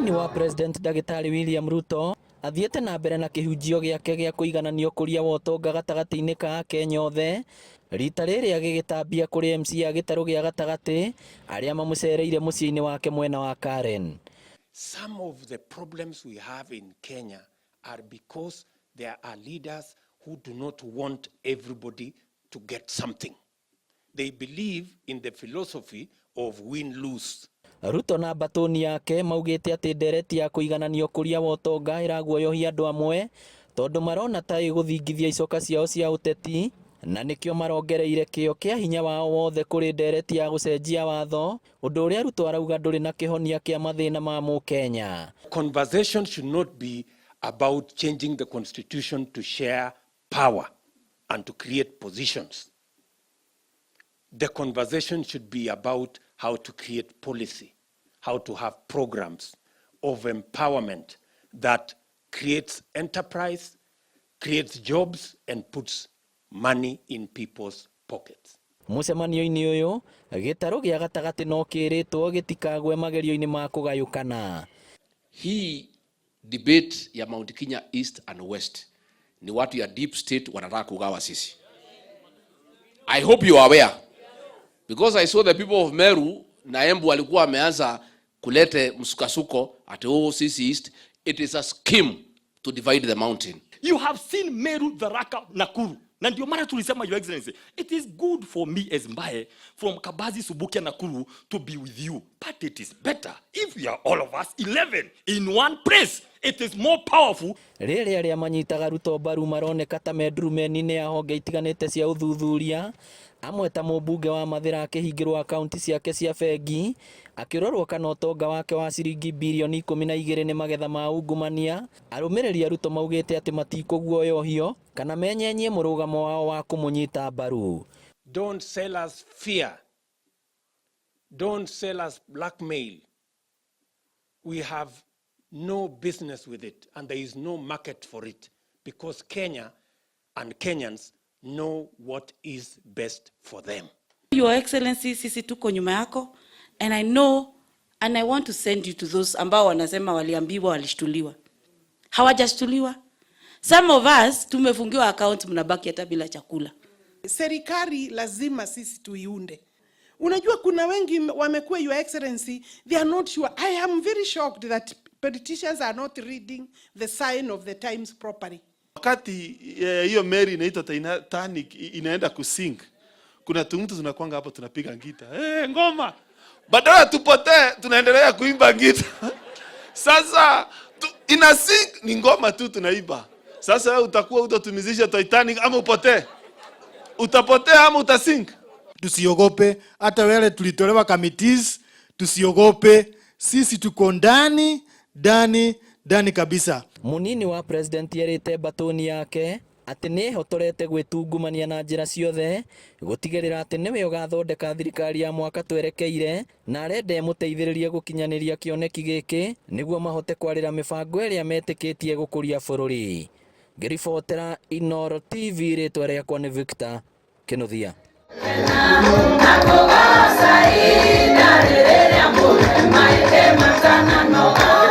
Mũnini wa President Ndagĩtarĩ William Ruto athiĩte na mbere na kĩhunjio gĩake gĩa kũiganania ũkũria wa ũtonga gatagatĩ-inĩ ka Akenya othe, rita rĩrĩ agĩgĩtambia kũrĩ MCA a gĩtarũ gĩa gatagatĩ arĩa mamũcereire mũciĩ-inĩ wake mwena wa Karen. Some of the problems we have in Kenya are because there are leaders who do not want everybody to get something. They believe in the philosophy of win-lose. Ruto na mbatũni yake maugĩte atĩ ndereti ya kũiganania ũkũria wa ũtonga ĩraguoyohia andũ amwe tondũ marona ta ĩgũthingithia icoka ciao cia ũteti, na nĩkĩo marongereire kĩo kĩa hinya wao wothe kũrĩ ndereti ya gũcenjia watho, ũndũ ũrĩa Ruto arauga ndũrĩ na kĩhonia kĩa mathĩna ma mũkenya. Conversation should not be about changing the constitution to share power and to create positions. The conversation should be about how to create policy, how to have programs of empowerment that creates enterprise, creates jobs, and puts money in people's pockets. Mũcemanio-inĩ ũyũ, gĩtarũ gĩa gatagatĩ no kĩrĩtwo gĩtikagwe magerio-inĩ ma kũgayũkana. Hii debate ya Mount Kenya East and West ni watu ya deep state wanataka kugawa sisi. I hope you are aware, because I saw the people of Meru na Embu walikuwa wameanza kulete msukasuko ati, oh, sisi East. It is a scheme to divide the mountain. You have seen Meru, Tharaka, Nakuru. Na ndio maana tulisema, Your Excellency, it is good for me as Mbae from Kabazi, Subukia, Nakuru to be with you. But it is better if we are all of us 11 in one place. It is more powerful. Rĩrĩ arĩa manyitaga Ruto mbaru maroneka ta me ndurumeni-inĩ ya honge itiganĩte cia ũthuthuria, amwe ta mũmbunge wa Mathĩra akĩhingĩrwo akaunti ciake cia bengi akĩrorwo kana ũtonga wake wa ciringi birioni 12 nĩ magetha ma ungumania. Arũmĩrĩri a Ruto maugĩte atĩ matikũguoyohio kana menyenyie mũrũgamo wao wa kũmũnyita mbaru. Don't sell us fear. Don't sell us blackmail. We have no business with it, and there is no market for it, because Kenya and Kenyans know what is best for them. Your Excellency, sisi tuko nyuma yako, and I know and I want to send you to those ambao wanasema waliambiwa walishtuliwa. Hawajashtuliwa. Some of us tumefungiwa account, mnabaki hata bila chakula. Serikali lazima sisi tuiunde. Unajua kuna wengi wamekuwa, Your Excellency, they are not sure. I am very shocked that politicians are not reading the sign of the times properly. Wakati hiyo meli inaitwa Titanic inaenda kusink, kuna tumtu tunakwanga hapo tunapiga ngita, hey, ngoma, badala tupotee tunaendelea kuimba ngita. Sasa ina sink ni ngoma tu tunaimba. Sasa wewe utakuwa utatumizisha Titanic ama upotee? Utapotea ama utasink? Tusiogope, hata wale tulitolewa committees, tusiogope, sisi tuko ndani ndani ndani kabisa. Munini wa president erĩte mbatũni yake atĩ nĩ ehotorete gwĩtungumania na njĩra ciothe gũtigĩrĩra atĩ nĩwe ũgathondeka thirikari ya mwaka twerekeire, na arenda ĩmũteithĩrĩrie gũkinyanĩria kĩoneki gĩkĩ nĩguo mahote kwarĩra mĩbango ĩrĩa metĩkĩtie gũkũria bũrũri. Ngĩribotera Inooro TV, rĩtwa rĩakwa nĩ Victor Kĩnuthia. Nakũgoca ihinda rĩrĩa mũremaite matananoga.